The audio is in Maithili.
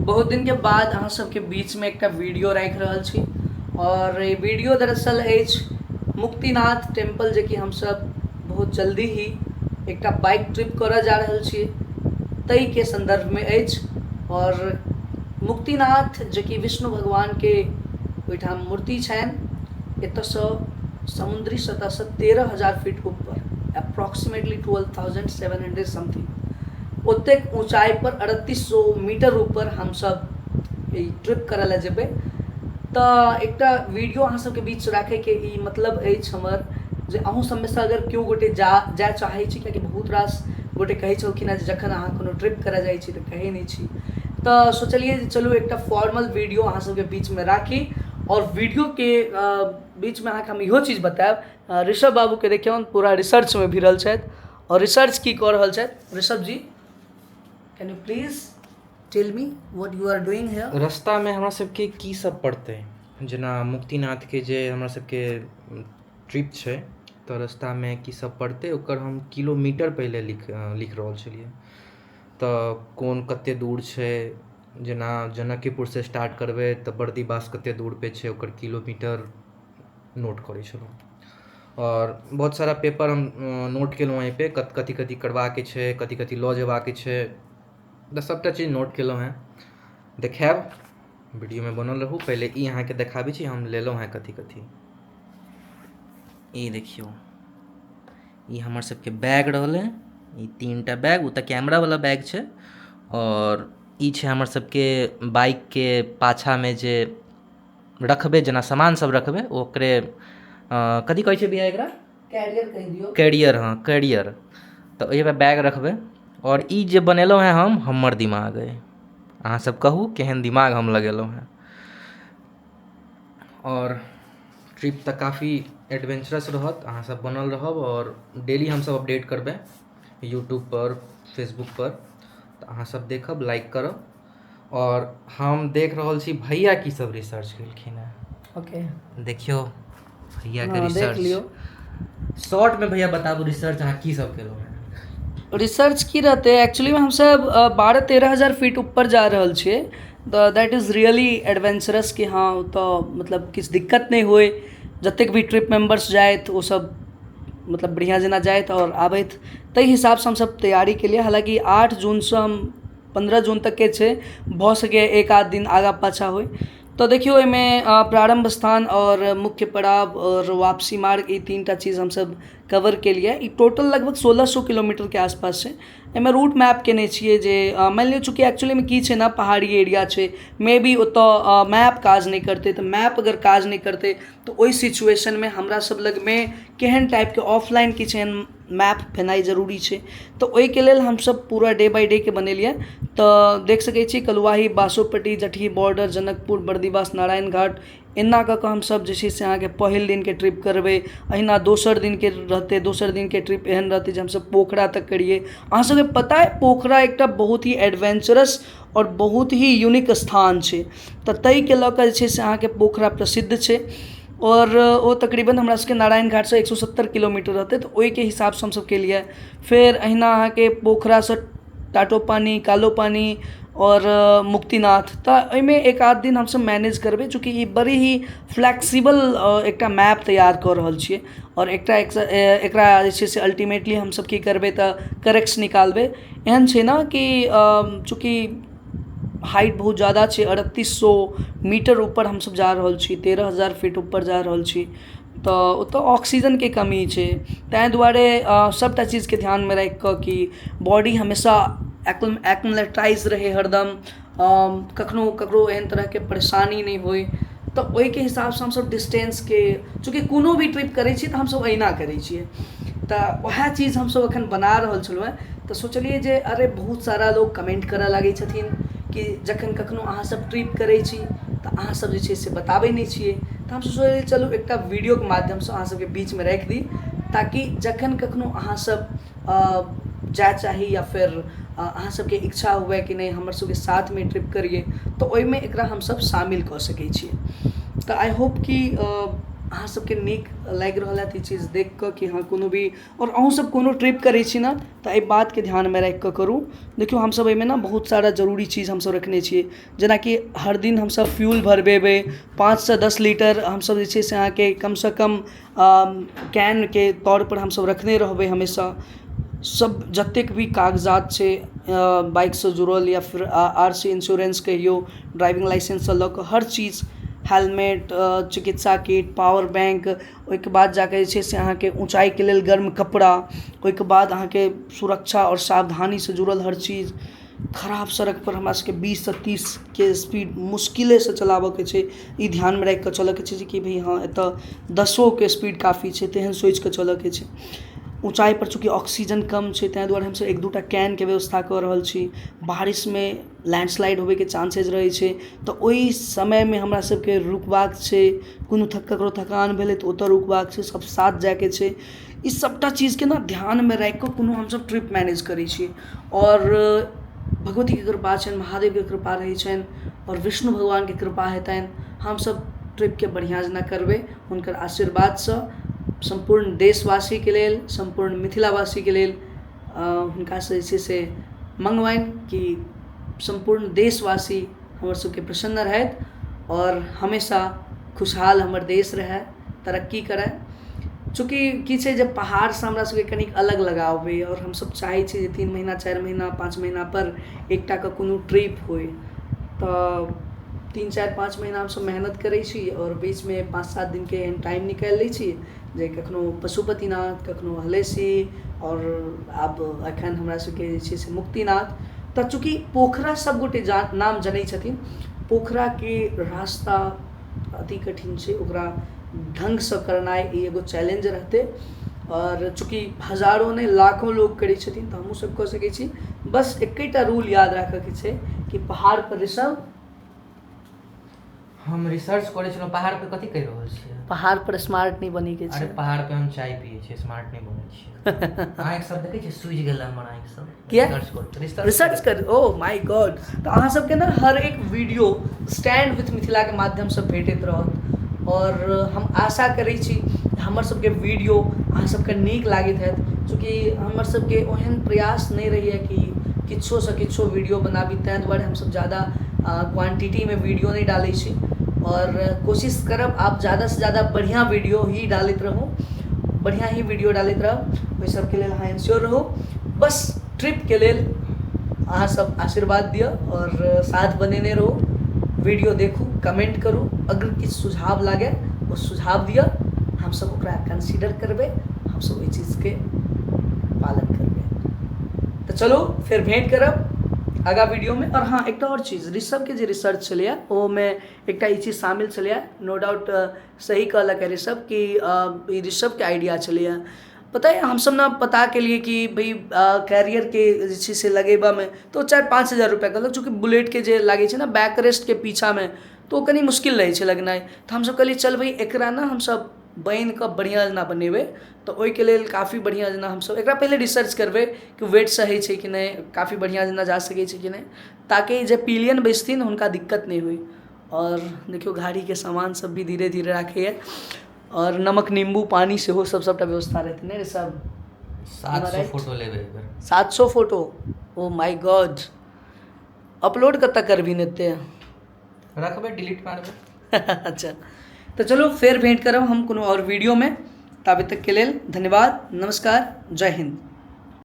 बहुत दिनके बाद अहाँ सबके बीचमे एकटा वीडियो राखि रहल छी आओर ई वीडियो दरअसल अछि मुक्तिनाथ टेम्पल, जेकि हमसब बहुत जल्दी ही एकटा बाइक ट्रिप करऽ जा रहल छी ताहिके सन्दर्भमे अछि। आओर मुक्तिनाथ जेकि विष्णु भगवानके ओहिठाम मूर्ति छनि, एतऽसँ समुद्री सतहसँ 13,000 फीट ऊपर, अप्रोक्सीमेटली 12,700 समथिंग ओतेक ऊँचाइ पर 3800 मीटर ऊपर हमसब ई ट्रिप करऽ लए जेबै। तऽ एकटा वीडियो अहाँ सबके बीच राखैके ई मतलब अछि हमर जे अहूँ सबमेसँ अगर केओ गोटे जाय चाहै छी, कियाकि बहुत रास गोटे कहै छलखिन हेँ जे जखन अहाँ कोनो ट्रिप करऽ जाइ छी तऽ कहै नहि छी, तऽ सोचलियै जे चलू एकटा फॉर्मल वीडियो अहाँ सबके बीचमे राखी। आओर वीडियोके बीचमे अहाँके हम इहो चीज बतायब, ऋषभ बाबूके देखियौन पूरा रिसर्चमे भिड़ल छथि आओर रिसर्च की कऽ रहल छथि। Rishabh ji, can you please tell me what you are doing here? रस्तामे हमरा सबके की सब पड़तै, जेना मुक्तिनाथके जे हमरा सबके ट्रिप छै तऽ रस्तामे की सब पड़तै ओकर हम किलोमीटर पहिले लिख लिख रहल छलियै, तऽ कोन कतेक दूर छै। जेना जनकेपुरसँ स्टार्ट करबै तऽ बर्दीबास कतेक दूरपर छै ओकर किलोमीटर नोट करै छलहुँ। आओर बहुत सारा पेपर हम नोट केलहुँ एहिपर कथी कथी करबाके छै, कथी कथी लऽ जेबाके छै, तऽ सबटा चीज नोट केलहुँ हेँ। देखाएब, वीडियोमे बनल रहू। पहिले ई अहाँके देखाबै छी हम लेलहुँ हेँ कथी कथी। ई देखियौ, ई हमर सबके बैग रहलै, ई 3टा बैग, ओ तऽ कैमरावला बैग छै। आओर ई छै हमर सबके बाइकके पाछाँमे जे रखबै, जेना सामान सब रखबै ओकरे कथी कहै छै भैया एकरा? कैरियर कहि दियौ। कैरियर, हँ कैरियर। तऽ ओहिमे बैग रखबै। आओर ई जे बनेलहुँ हेँ हम, हमर दिमाग अइ, अहाँ सब कहू केहन दिमाग हम लगेलहुँ हेँ। आओर ट्रिप तऽ काफी एडवेंचरस रहत, अहाँ सब बनल रहब आओर डेली हमसब अपडेट करबै यूट्यूबपर, फेसबुकपर, तऽ अहाँ सब देखब, लाइक करब। आओर हम देख रहल छी भैया की सब रिसर्च केलखिन हेँ। ओके, देखियौ भैयाके हँ, देख रिसर्च लियौ। शॉर्टमे भैया बताबू रिसर्च अहाँ की सब केलहुँ हेँ। रिसर्च की रहतै, एक्चुअलीमे हमसब 12-13 हजार फीट ऊपर जा रहल छियै, तऽ that is really adventurous कि हँ ओतऽ मतलब किछु दिक्कत नहि होइ, जतेक भी ट्रिप मेम्बर्स जाथि ओसब मतलब बढ़िआँ जेना जाथि आओर आबथि, ताहि हिसाबसँ हमसब तैयारी केलियै। हालाँकि 8 जूनसँ हम 15 जून तकके छै, भऽ सकैए एक आध दिन आगाँ पाछाँ होइ। तऽ देखियौ एहिमे प्रारम्भ स्थान आओर मुख्य पड़ाव आओर वापसी मार्ग, ई 3टा चीज हमसब कवर केलियै। ई टोटल लगभग 1600 किलोमीटरके आसपास छै। एहिमे रूट मैप केने छियै जे मानि लिअ चूँकि एक्चुअलीमे की छै ने, पहाड़ी एरिया छै, मे बी ओतऽ मैप काज नहि करतै, तऽ मैप अगर काज नहि करतै तऽ ओहि सिचुएशनमे हमरा सब लगमे केहन टाइपके ऑफलाइन किछु एहन मैप भेनाइ जरूरी छै। तऽ ओहिके लेल हमसब पूरा डे बाय डे के बनेलियै। तऽ देख सकै छी कलुआही, बासोपट्टी, जटही बॉर्डर, जनकपुर, बर्दीबास, नारायण घाट, एना कऽ कऽ हमसब जे छै से अहाँके पहिल दिनके ट्रिप करबै। अहिना दोसर दिनके रहतै, दोसर दिनके ट्रिप एहन रहतै जे हमसब पोखरा तक करियै। अहाँ सबके पता अइ पोखरा एकटा बहुत ही एडवेंचरस आओर बहुत ही यूनिक स्थान छै, तऽ ताहिके लऽ कऽ जे छै से अहाँके पोखरा प्रसिद्ध छै। आओर ओ तकरीबन हमरा सबके नारायण घाटसँ 170 किलोमीटर रहतै, तऽ ओहिके हिसाबसँ हमसब केलियै। फेर अहिना अहाँके पोखरासँ टाटो पानी, कालो पानी आओर मुक्तिनाथ, तऽ एहिमे एक आध दिन हमसब मैनेज करबै, चूँकि ई बड़ी ही फ्लेक्सिबल एकटा मैप तैयार कऽ रहल छियै। आओर एकटा एकरा जे छै से अल्टीमेटली हमसब की करबै तऽ करेक्ट्स निकालबै। एहन छै ने कि चूँकि हाइट बहुत ज्यादा छै, 3800 मीटर ऊपर हमसब जा रहल छी, 13,000 फीट ऊपर जा रहल छी, तऽ ओतऽ ऑक्सीजनके कमी छै, ताहि दुआरे सबटा चीजके ध्यानमे राखि कऽ कि बॉडी हमेशा एक्लेटाइज रहै हरदम, कखनो ककरो एहन तरहके परेशानी नहि होइ, तऽ ओहिके हिसाबसँ हमसब डिस्टेंसके, चूँकि कोनो भी ट्रिप करै छी तऽ हमसब अहिना करै छियै, तऽ वएह चीज हमसब एखन बना रहल छलहुँ हेँ। तऽ सोचलियै जे अरे बहुत सारा लोक कमेंट करऽ लागै छथिन कि जखन कखनो अहाँसब ट्रिप करै छी तऽ अहाँसब जे छै से बताबै नहि छियै, तऽ हमसब सोचलियै चलू एकटा वीडियोके माध्यमसँ अहाँ सबके बीचमे राखि दी, ताकि जखन कखनो अहाँसब जाय चाही या फेर अहाँ सबके इच्छा हुए कि नहि हमर सबके साथमे ट्रिप करियै, तऽ ओहिमे एकरा हमसब शामिल कऽ सकै छियै। तऽ I hope कि अहाँ सबके नीक लागि रहल हैत ई चीज देख कऽ कि हँ कोनो भी, आओर अहूँ सब कोनो ट्रिप करै छी ने तऽ एहि बातके ध्यानमे राखि कऽ करू। देखियौ हमसब एहिमे ने बहुत सारा जरूरी चीज हमसब रखने छियै, जेनाकि हर दिन हमसब फ्यूल भरबेबै, 5 से 10 लीटर हमसब जे छै से अहाँके कमसँ कम कैनके तौरपर हमसब रखने रहबै हमेशा। सब जतेक भी कागजात छै बाइकसँ जुड़ल या फिर RC insurance कहियौ, ड्राइविंग लाइसेंससँ लऽ कऽ हर चीज, हेलमेट, चिकित्सा किट, पावर बैंक, ओहिके बाद जाकऽ जे छै से अहाँके ऊँचाइके लेल गर्म कपड़ा, ओहिके बाद अहाँके सुरक्षा आओर सावधानीसँ जुड़ल हर चीज। खराब सड़क पर हमरा सबके 20 से 30 के स्पीड मुश्किलेसँ चलाबऽके छै, ई ध्यानमे राखि कऽ चलऽके छै जे कि भाइ हँ एतऽ 10 के स्पीड काफी छै, तेहन सोचि कऽ चलऽके छै। ऊँचाइ पर चूँकि ऑक्सीजन कम छै ताहि दुआरे हमसब 1-2 टा कैनके व्यवस्था कऽ रहल छी। बारिशमे लैंडस्लाइड होबैके चांसेज रहै छै तऽ ओहि समयमे हमरा सबके रुकबाक छै, कोनो ककरो थकान भेलै तऽ ओतऽ रुकबाक छै, सब साथ जायके छै। ई सबटा चीजके ने ध्यानमे राखि कऽ कोनो हमसब ट्रिप मैनेज करै छी। आओर भगवतीके कृपा छनि, महादेवके कृपा रहै छनि आओर विष्णु भगवानके कृपा हेतनि, हमसब ट्रिपके बढ़िआँ जेना करबै हुनकर आशीर्वादसँ। सम्पूर्ण देशवासीके लेल, सम्पूर्ण मिथिलावासीके लेल हुनकासँ जे छै से मङ्गबनि कि सम्पूर्ण देशवासी हमर सबके प्रसन्न रहथि आओर हमेशा खुशहाल हमर देश रहए, तरक्की करए। चूँकि की छै जे पहाड़सँ हमरा सबके कनिक अलग लगाव होइए आओर हमसब चाहै छी जे 3 महीना 4 महीना 5 महीना पर एकटाके कोनो ट्रिप होइ, तऽ 3 4 5 महीना हमसब मेहनत करै छी आओर बीचमे 5-7 दिनके एहन टाइम निकालि लै छी जे कखनो पशुपतिनाथ, कखनो हलेसी, आओर आब एखन हमरा सबके जे छै से मुक्तिनाथ। तऽ चूँकि पोखरा सब गोटे नाम जनै छथिन, पोखराके रास्ता अति कठिन छै, ओकरा ढङ्गसँ करनाइ ई एगो चैलेंज रहतै। आओर चूँकि हजारो नहि लाखों लोग करै छथिन तऽ हमहूँ सब कऽ सकै छी। बस एकेटा रूल याद राखऽके छै कि पहाड़ पर ऋषभ, हम रिसर्च करै छलहुँ पहाड़ पर, कथी कहि रहल छियै? पहाड़ पर स्मार्ट नहि बनैके छै। अरे पहाड़ पे हम चाय पियै छियै, स्मार्ट नहि बनै छियै। आँखि सब देखै छियै सूझि गेल हमर आँखि सब। किया? रिसर्च कर, ओ my God. तऽ अहाँ सबके ने हर एक वीडियो स्टैंड विथ मिथिलाके माध्यमसँ भेटैत रहत आओर हम आशा करै छी हमर सबके वीडियो अहाँ सबके नीक लागैत हैत। चूँकि हमर सबके ओहन प्रयास नहि रहैए कि किछोसँ किछो वीडियो बनाबी, ताहि दुआरे हमसब ज्यादा क्वान्टिटीमे वीडियो नहि डालै छी आओर कोशिश करब आप ज़्यादासँ ज़्यादा बढ़िआँ वीडियो ही डालैत रहू, बढ़िआँ ही वीडियो डालैत रहब, ओहि सबके लेल अहाँ इन्श्योर रहू। बस ट्रिपके लेल अहाँ सब आशीर्वाद दिअ आओर साथ बनेने रहू। वीडियो देखू, कमेंट करू, अगर किछु सुझाव लागे ओ सुझाव दिअ, हमसब ओकरा कंसीडर करबै, हमसब ओहि चीजके पालन करबै। तऽ चलू फेर भेंट करब आगा वीडियोमे। आओर हँ, एकटा आओर चीज, ऋषभके जे रिसर्च छलैए ओहिमे एकटा ई चीज शामिल छलैए, नो डाउट सही कहलक है ऋषभ कि ई ऋषभके आइडिया छलैए। पता है हमसब ने पता केलिए कि भाई कैरियरके जे छै से लगेबामे तऽ 4-5 हजार रुपैआ कहलक। चूँकि बुलेटके जे लागै छै ने बैक रेस्टके पीछामे तऽ ओ कनि मुश्किल रहै छै लगनाइ, तऽ हमसब कहलिए चल भाई एकरा ने हमसब बनि कऽ बढ़िआँ जेना बनेबै। तऽ ओहिके लेल काफी बढ़िआँ जेना हमसब एकरा पहिले रिसर्च करबै कि वेट सही छै कि नहि, काफी बढ़िआँ जेना जा सकै छै कि नहि, ताकि जे पिलियन बैसथिन हुनका दिक्कत नहि होइ। आओर देखियौ गाड़ीके सामान सब भी धीरे धीरे राखैए आओर नमक नींबू पानी सेहो सब सबटा व्यवस्था रहतै ने सब। 700 फोटो लेबै। 700 photo, oh my god. Upload कतऽ करबही एते? रखबै, डिलीट मारबै। अच्छा तऽ चलू फेर भेंट करब हम कोनो आओर वीडियोमे, ताबे तकके लेल धन्यवाद, नमस्कार, जय हिन्द।